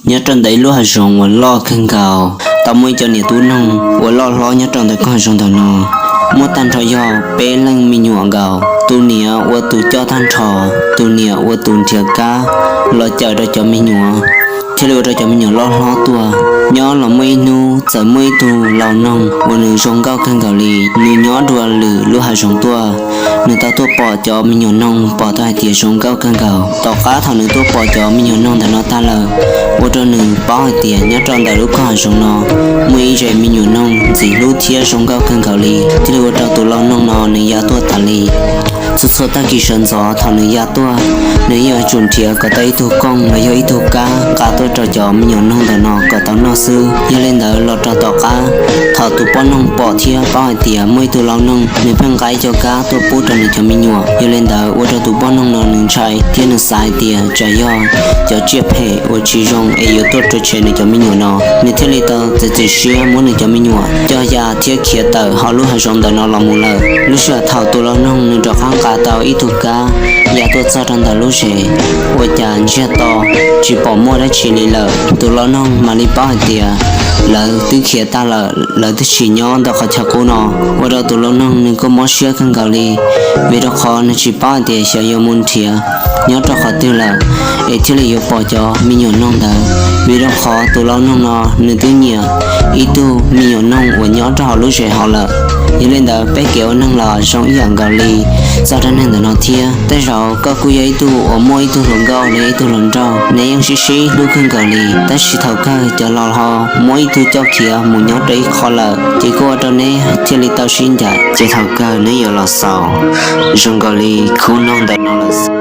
Nyob rau ntawm ib lub hav zoov uas loj kawg nkaus, tau muaj ib cov niam tub noog uas loj hlob nyob rau ntawm koog hav zoov ntawm no. Muaj tag nrho yog peb leej me nyuam nkaus. Tus niam ua tus coj tag nrho, tus niam ua tus nrhiav kab los cawm rau cov me nyuam, thiaj li ua rau cov me nyuam loj hlob tuaj. Nyob los muaj ib hnub txawm muaj ib tug lau noog uas nws zoo nkauj kawg nkaus li, nws nyob dua lwm lub hav zoov tuaj. Nws tau tuaj pom cov me nyuam noog, pom tau hais tias zoo nkauj kawg nkaus. Tom qab thaum nws tuaj pom cov me nyuam noog ntawm no tag lawm, ua rau nws paub hais tias nyob rau ntawm lub koog hav zoov no muaj ib zes me nyuam noog ntxim hlub thiab zoo nkauj kawg nkaus li, thiaj li ua rau tus lau noog no nws ya tuaj tas li. Txhua txhua tag kis sawv ntxov thaum nws ya tuaj, nws yeej yuav tsum nrhiav kom tau ib tug kooj los yog ib tug kab nqa tuaj rau cov me nyuam noog ntawm no kom tau noj xwb. Yog li ntawd los rau tom qab, thaum tus poj noog pom thiab paub hais tias muaj ib tug lau noog nws pheej nqa ib co kab tuaj pub rau nws cov me nyuam, yog li ntawd ua rau tus poj noog no nws ntshai thiab nws xav hais tias tsam yog cov tsiaj phem uas tsis zoo es yuav tuaj rhuav tshem nws cov me nyuam no. Nws thiaj li tau txiav txim siab muab nws cov me nyuam coj ya thiab khiav tawm hauv lub hav zoov ntawm no los mus lawm. Lub sij hawm thaum tus lau noog nws rov qab nqa tau ib tug kab ya tuaj txog rau ntawm lub zes, ua cas ntsiag to tsis pom muaj dab tsi li lawm. Tus lau noog mam li paub hais tias lawv twb khiav tag lawm, lawv twb tsis nyob ntawm qhov chaw qub no. Ua rau tus lau noog nws kuj mob siab kawg nkaus li, vim rau qhov nws tsis paub hais tias xyov yuav mus nrhiav nyob rau qhov twg lawm es thiaj li yuav pom cov me nyuam noog ntawd. Vim rau qhov tus lau noog no nws twb nyiam ib tug me nyuam noog uas nyob rau hauv lub zes hauv lawm. Yog li ntawd peb kev ua neeg los zoo ib yam nkaus li txoj dab neeg ntawm no thiab. Tej zaum koj kuj yog ib tug uas muaj ib tug hluas nkauj los yog ib tug hluas nraug, neb yeej sib sib hlub kawg nkaus li, tab sis thaum kawg cov laus ho muab ib tug coj khiav mus nyob rau ib qho lawm, ces kuj ua rau neb thiaj li tau sib ncaim, ces thaum kawg neb yuav los xaus zoo nkaus li khub noog ntawm no lawm.